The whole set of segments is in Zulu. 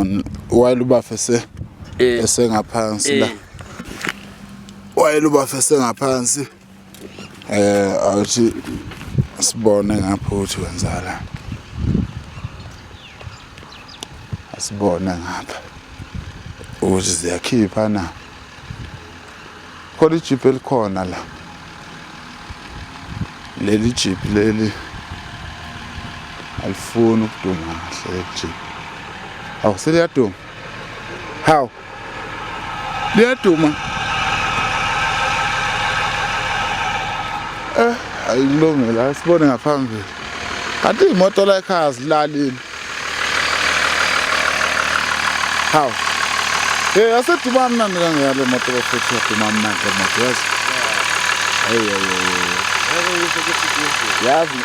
on while ubafe se esengaphansi la. While ubafe sengaphansi awuthi sibone ngapha ukuthi wenzala. Asibone ngapha ukuthi ziyakhipha na. Khona ijip elikhona la. Leli jip leli alifuni ukuduma kahle leli jip. Awu seliyaduma. Hawu. Liyaduma. Ayikulungile asibone ngaphambili. Kanti imoto la ekhaya zilalile. Hawu. Hey, aseduma mnandi kangaka le moto bafethu, yaduma mnandi le moto yazi. Hey hey hey. Yazi.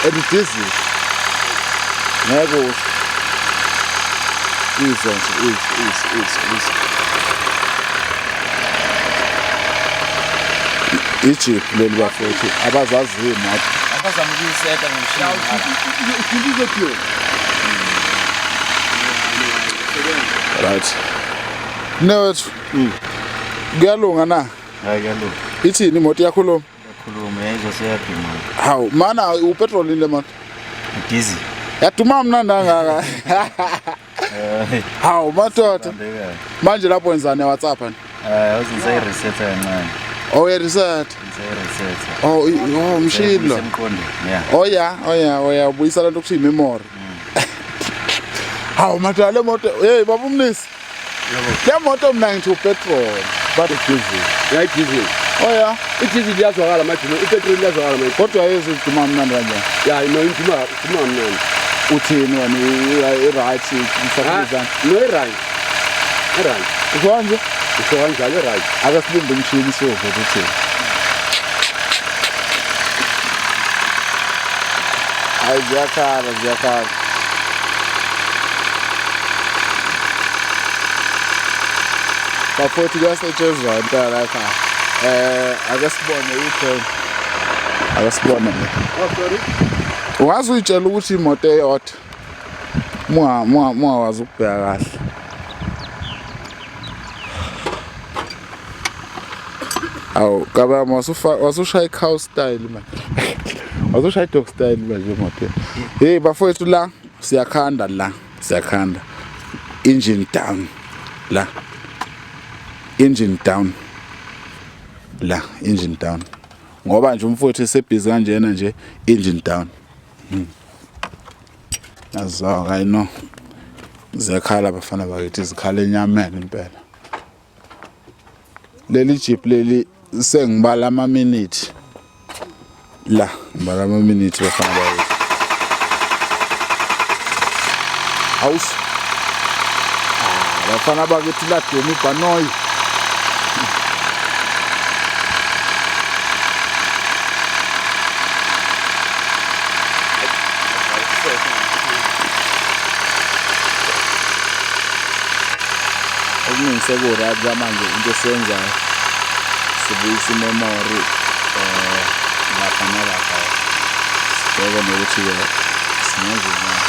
And diesel. Ngeke usho. Izwe nje, izwe, izwe, izwe, izwe. Ijip leli bafethu abazazi imoto. Abazama ukuyiseta ngomshini. Right. Newethu. Kuyalunga na? Hayi kuyalunga. Ithini imoto iyakhuluma? Iyakhuluma yayizwa seyaduma. Hawu, mana upetrol le moto. Diesel. Yaduma mnandi kangaka. Hawu madoda. Manje lapho wenzani WhatsApp ani? Hayi ngisayi-resetha kancane. Oh uya-reset. Ngisayi-resetha. Oh oh mshini lo. Semqondweni, yeah. Oh yeah, oh yeah, oh yeah, ubuyisa lento kuthiwa memory. Hawu madoda le moto, hey baba umnisi. Le moto mina ngithi upetrol, but diesel. Ya diesel. Oh yeah. I-diesel iyazwakala manje, ipetrol iyazwakala manje. Kodwa yezu iduma mnandi kanjani? Ya no iduma iduma mnandi. Uthini wena i-right isakuzana? No i-right. I-right. Usho kanje? Usho kanjalo i-right. Ake silinde umshini siwuve ukuthi. Hayi ziyakhala ziyakhala. Bafowethu kuyasetshenzwa impela la ekhaya. Ake sibone i-turn. Ake sibone le. Oh sorry. Ungaze uyitshela ukuthi imoto eyodwa. Mungawazi ukubheka kahle. Awu kabama wasushaya i-cow style man. Wasushaya i-dog style manje imoto. Hey bafowethu la siyakhanda la, siyakhanda. Engine down la. Engine down. La engine down. Ngoba nje umfowethu esebhizi kanjena nje engine down. Nazo I know. Ziyakhala bafana bakithi, zikhala enyameni impela. Leli jeep leli sengibala ama minute. La ngibala ama minute bafana bakithi. Awus. Bafana bakithi laduma ibhanoyi. Okuningi seku-right manje, into esiyenzayo sibuyisa imemory lapha nalapha, sibheke nokuthi-ke singenza imali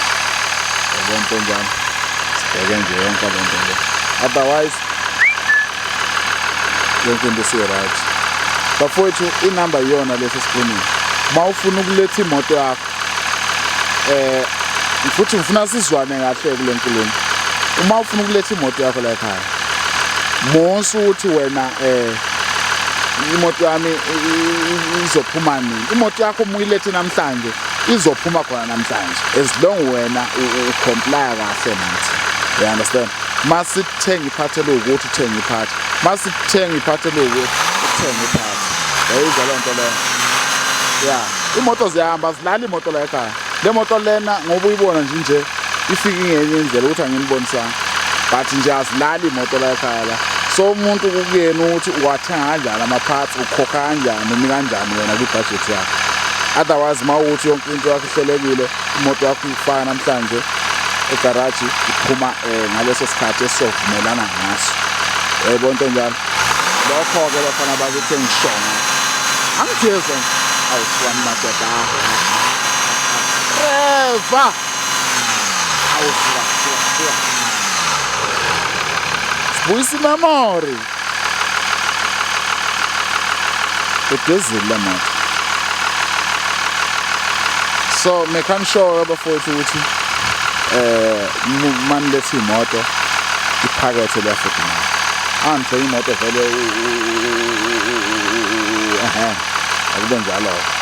yabo ntombane, sibheke nje yonke le nto le, otherwise yonke into isi-right bafowethu. Inamba iyona lesi esifonini uma ufuna ukuletha imoto yakho. Futhi ngifuna sizwane kahle kule nkulumo. Uma ufuna ukuletha imoto yakho la ekhaya, musa ukuthi wena imoto yami izophuma nini. Imoto yakho uma uyilethe namhlanje izophuma khona namhlanje, as long wena ucomply kahle nathi, you understand? Masithenga iphathele ukuthi uthenga iphathi, masithenga iphathele ukuthi uthenga iphathi, yayizwa leyo nto leyo? Ya, imoto ziyahamba, zilala imoto la ekhaya. Le moto lena ngoba uyibona nje nje ifike ngenye indlela ukuthi anginibonisanga, but nje azilali imoto la ekhaya la. So umuntu kukuyena ukuthi uwathenga kanjani ama-parts, ukhokha kanjani, umi kanjani wena kwi-budget yakho. Otherwise uma ukuthi yonke into yakho ihlelekile, imoto yakho uyifaka namhlanje egaraji iphuma ngaleso sikhathi esizovumelana ngaso, yayibona into enjalo. Lokho-ke bafana bakithi engishonga angijezwa nje awusiwani madoda reva awusuka suka suka. Buyisa imemory. Idizili le moto. So make sure bafowethu ukuthi maniletha imoto iphakethe liyafudumala. Angithenga imoto vele, ehe, akube njalo.